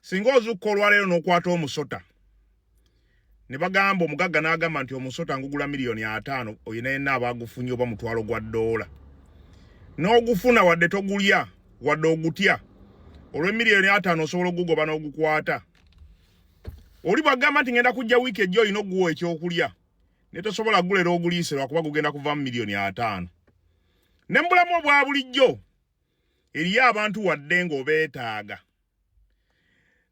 Singa ozukka olwaleero n'okwata omusota ne bagamba omugagga n'agamba nti omusota ngugula 50,000,000, oyina yenna abagufunye oba mutwalo gwa ddoola, n'ogufuna wadde togulya wadde ogutya, olw'emiliyoni 50 osobola ogugoba n'ogukwata. Oli bw'agamba nti ngenda kujja wiiki ejja, olina oguwa ekyokulya ne tosobola gulera oguliise lwakuba gugenda kuvaamu 50,000,000. Ne mu bulamu obwa bulijjo eriyo abantu wadde ng'obeetaaga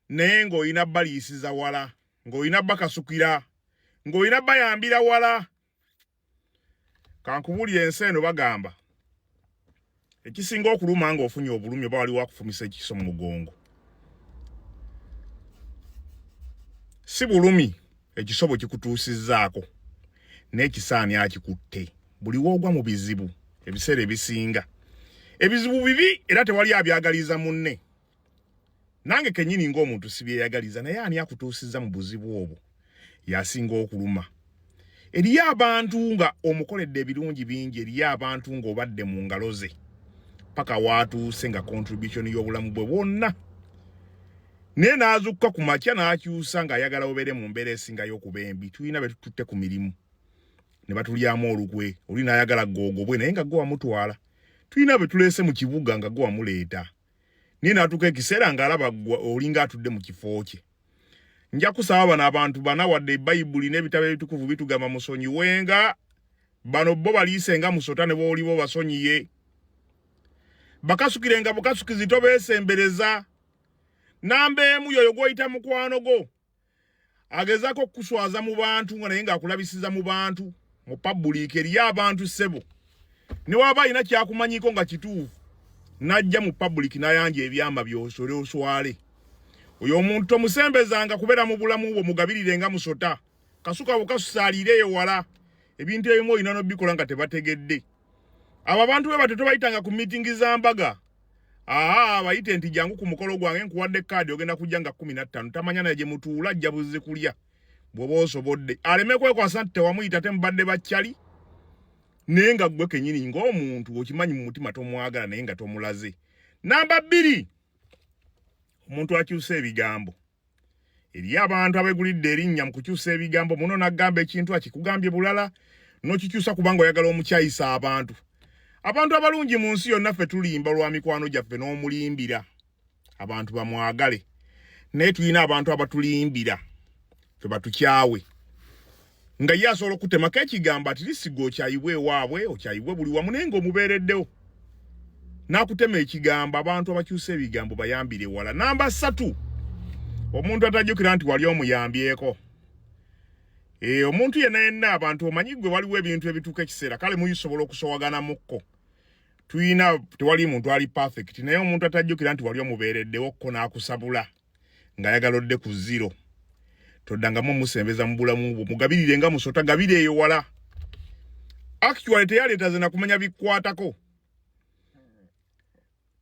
naye ng'olina baliisiza wala, ng'olina bakasukira, ng'olina bayambira wala. Kankubuulira, ensi eno bagamba ekisinga okuluma ng'ofunye obulumi oba waliwo akufumisa ekiso mu mugongo si bulumi ekiso bwe kikutuusizzaako, n'ekisaani akikutte. Buli woogwa mu bizibu, ebiseera ebisinga ebizibu bibi era tewali abyagaliza munne. Nange kennyini ng'omuntu sibyeyagaliza, naye ani akutuusizza mu buzibu obwo yasinga okuluma. Eriyo abantu nga omukoledde ebirungi bingi, eriyo abantu ng'obadde mu ngalo ze paka waatuuse nga contribution y'obulamu bwe bwonna, naye n'azukka ku makya n'akyusa ng'ayagala obeere mu mbeera esingayo okuba embi. Tulina be tututte ku mirimu ne batulyamu olukwe, oli n'ayagala googobwe naye nga gwe wamutwala. Tulina be tuleese mu kibuga nga gwe wamuleeta, naye n'atuuka ekiseera ng'alaba gwe olinga atudde mu kifo kye. Nja kusaba bano abantu bana, wadde Bayibuli n'ebitabo ebitukuvu bitugamba musonyiwenga, bano bo baliise nga musota ne bw'olibo basonyiye, bakasukirenga bukasukizi, tobeesembereza. Namba 1, yoyo gw'oyita mukwano gwo agezaako okukuswaza mu bantu nga naye ng'akulabisiza mu bantu mu public. Eriyo abantu, ssebo, ne waba alina kyakumanyiko nga kituufu, n'ajja mu public n'ayanja ebyama by'osole oswale. Oyo omuntu tomusembezanga kubeera mu bulamu bwo, mugabirire nga musota, kasuka bukasusaaliire eyo wala. Ebintu ebimu olina n'obikola nga tebategedde. Abo abantu be batyo tobayitanga ku miitingi za mbaga. Aa, bayite nti jangu ku mukolo gwange, nkuwadde kaadi, ogenda kujja nga 15. Tamanya naye gye mutuula, ajja buzzi kulya bw'oba osobodde, aleme kwekwasa nti tewamuyita, temubadde bakyali, naye nga ggwe kennyini ng'omuntu okimanyi mu mutima tomwagala, naye nga tomulaze. Namba 2, omuntu akyusa ebigambo. Eriyo abantu abegulidde erinnya mu kukyusa ebigambo. Muno n'agamba ekintu akikugambye bulala n'okikyusa kubanga oyagala omukyayisa abantu. Abantu abalungi mu nsi yonna ffe tulimba lwa mikwano gyaffe, n'omulimbira abantu bamwagale, naye tulina abantu abatulimbira ffe batukyawe, nga ye asobola okutemako ekigambo ati lisiga okyayibwe ewaabwe, okyayibwe buli wamu, naye ng'omubeereddewo n'akutema ekigambo. Abantu abakyusa ebigambo bayambire wala. Namba 3, omuntu atajjukira nti wali omuyambyeko. Omuntu yenna yenna, abantu omanyi gwe waliwo ebintu ebituuka ekiseera kale muyisobola okusowaganamukko, tuyina tewali muntu ali perfect, naye omuntu atajjukira nti wali omubeereddewo ko n'akusabula ng'ayagala odde ku zero, toddangamu omusembeza mu bulamu bwo, mugabirire nga musota, gabira eyo wala. Actually teyaleetaze nakumanya bikwatako.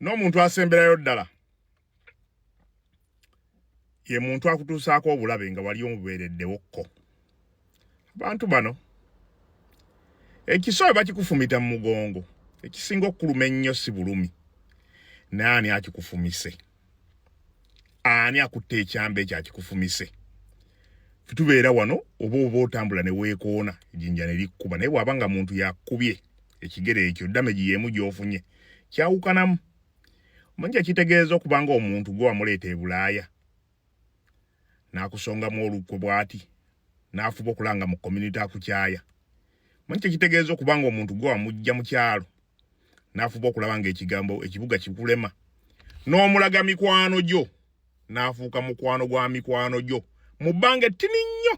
N'omuntu asemberayo ddala ye muntu akutuusaako obulabe nga wali omubeereddewokko. Abantu bano ekiso bwe bakikufumita mu mugongo, ekisinga okukuluma ennyo si bulumi, naye ani akikufumise, ani akutta ekyamba ekyo akikufumise. Tubeera wano oba otambula ne weekoona ejjinja ne likkuba, naye bw'aba nga muntu yakubye ekigere ekyo, damage y'emu gy'ofunye kyawukanamu. Omanyi kyekitegeeza okuba nga omuntu gwe wamuleeta e Bulaaya n'akusongamu olukwe bw'ati n'afuba okulanga mu community akukyaya? Omanyi kyekitegeeza okuba nga omuntu gwe wamujja mu kyalo n'afuba okulaba ng'ekigambo ekibuga kikulema, n'omulaga mikwano gyo n'afuuka mukwano gwa mikwano gyo mu bbanga ettini nnyo,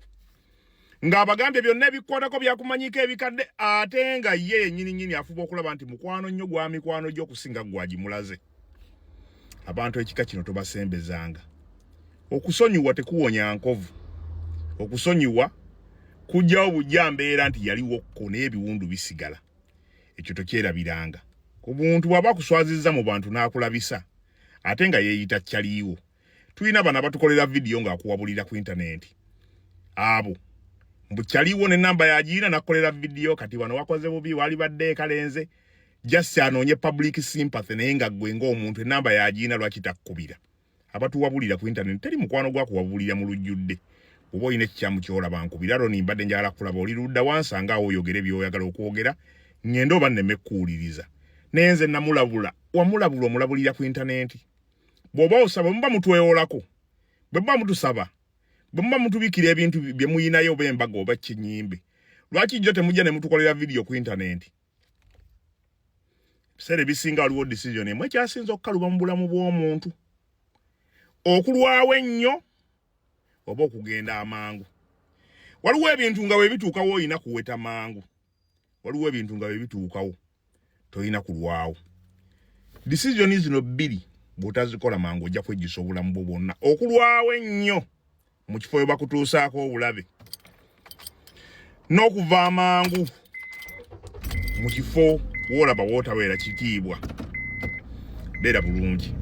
ng'abagambye byonna ebikwatako byakumanyiko ebikadde, ate nga ye yennyini nnyini afuba okulaba nti mukwano nnyo gwa mikwano gyo okusinga gwagimulaze? Abantu ekika kino tobasembezanga. Okusonyiwa tekuwonya nkovu, okusonyiwa kujjawo bujja mbeera nti yaliwokko, naye ebiwundu bisigala. Ekyo tokyerabiranga. Ku buntu bw'aba akuswazizza mu bantu n'akulabisa ate nga yeeyita kyaliiwo, tulina bano abatukolera vidiyo ng'akuwabulira ku intaneti, abo mbu kyaliwo n'enamba yagiina nakukolera vidiyo, kati wano wakoze bubi, wali badde ekalenze, just anoonye public sympathy, naye nga ggwe ng'omuntu enamba yagiina, lwaki takkubira? Abatuwabulira ku internet, teri mukwano gwa kuwabulira mu lujjudde. Oba olina ekikyamu kyolaba, nkubira. Roni, mbadde njagala kulaba oli ludda, wansanga awo oyogere by'oyagala okwogera, ŋŋende oba nneme kukuwuliriza. Naye nze namulabula, wamulabula, omulabulira ku intaneti. Bw'oba osaba, muba mutwewolako, bwe muba mutusaba, bwe muba mutubikira ebintu bye muyinayo, oba embaga oba kinyimbe, lwaki jjo temujja ne mutukolera vidiyo ku intaneti? Ebiseera ebisinga waliwo decision emu ekyasinza okukaluba mu bulamu bw'omuntu: okulwawo ennyo oba okugenda amangu. Waliwo ebintu nga bwe bituukawo olina kuweta mangu, waliwo ebintu nga bwe bituukawo tolina kulwawo. Decision zino bbiri bw'otazikola mangu, ojja kwejjusa obulamu bwo bwonna. Okulwawo ennyo mu kifo we bakutuusaako obulabe, n'okuva amangu mu kifo woolaba wootaweera kitiibwa. Beera bulungi.